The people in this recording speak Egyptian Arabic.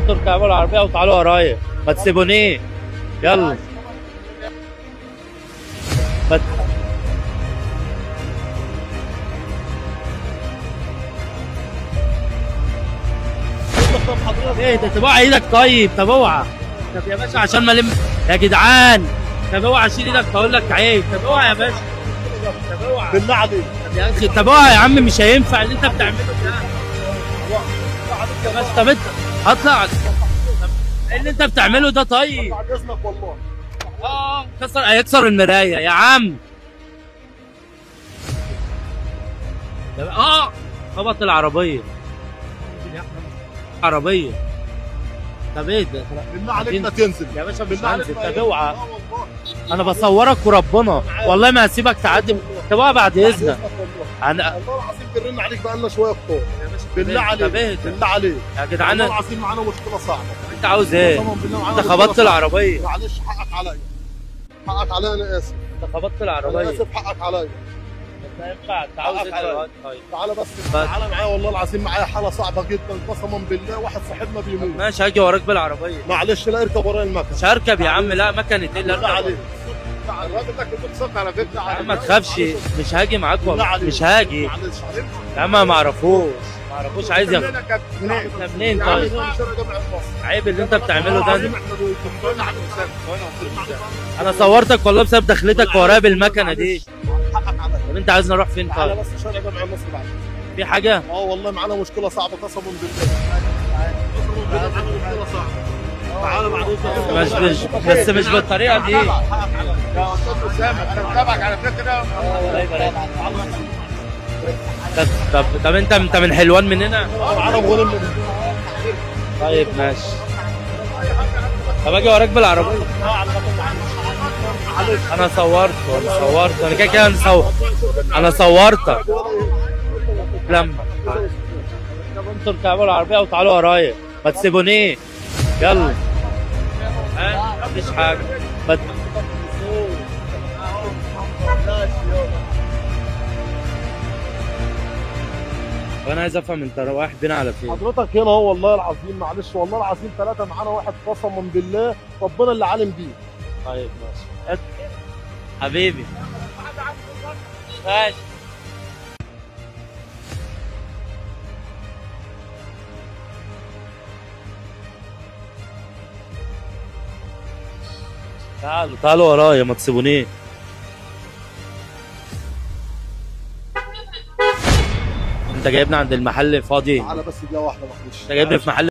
انتوا اركبوا العربية وتعالوا ورايا، ما تسيبونيش. يلا ايه ده؟ طب اوعى ايدك. طيب طب اوعى. طب يا باشا عشان ما لم يا جدعان. طب اوعى شيل ايدك، بقول لك عيب. طب اوعى يا باشا. طب اوعى بالله عليك. طب يا اخي طب اوعى يا عم، مش هينفع اللي انت بتعمله ده. يا باشا طب انت هطلع. ايه اللي انت بتعمله ده؟ طيب بعد اذنك والله. كسر، هيكسر المراية يا عم. خبط العربية. عربية. طب ايه ده؟ بالله عليك ما تنزل يا باشا. مش هنزل. طب اوعى، انا بصورك وربنا والله ما هسيبك تعدي. طب اوعى بعد اذنك. انا والله العظيم بنرن عليك بقالنا شوية كتار. بالله عليك، بالله عليك يا جدعان، والله العظيم معانا مشكلة صعبة. انت عاوز ايه؟ انت خبطت العربية. معلش حقك عليا، حقك عليا، انا اسف. انت خبطت العربية. انا اسف، حقك عليا. مش هينفع. انت عاوز ايه؟ طيب تعالى بس، تعالى معايا والله العظيم معايا حاله صعبة جدا قسما بالله، واحد صاحبنا بيموت. ماشي هاجي وراك بالعربية. معلش لا اركب ورايا المكنه. مش هركب يا عم. لا مكنه ايه اللي اركب؟ الراجل ده كنت صف على فكرة. يا عم ما تخافش، مش هاجي معاك والله، مش هاجي يا عم. ما اعرفوش، ما اعرفوش. عايز يا انت منين؟ طيب عيب اللي انت بتعمله ده. انا صورتك والله بسبب دخلتك ورايا بالمكنه دي. طب انت عايزني اروح فين؟ طيب تعالى بس شارع جامع مصر بعد. في حاجة؟ والله معانا مشكلة صعبة قسما بالله. قسما بالله معانا مشكلة صعبة. تعالى معلش. مش بس مش بالطريقة دي. يا استاذ اسامة انا متابعك على فكرة. طب طب انت من حلوان من هنا؟ عرب غنم من هنا. طيب ماشي. طب اجي وراك بالعربية. انا صورت، انا صورت، انا كده كده انا صورتك. لما طب انتوا اركبوا العربية وتعالوا ورايا، ما تسيبونيش. يلا مفيش حاجة. وانا عايز افهم انت رايح بينا على فين؟ حضرتك هنا اهو والله العظيم. معلش والله العظيم ثلاثة معانا واحد قسما بالله ربنا اللي عالم بيه. طيب ماشي حبيبي. ماشي. تعالوا تعالوا ورايا ما تسيبونيش. انت جايبني عند المحل فاضي. تعالى بس دقيقة واحدة معلش. انت جايبني في محل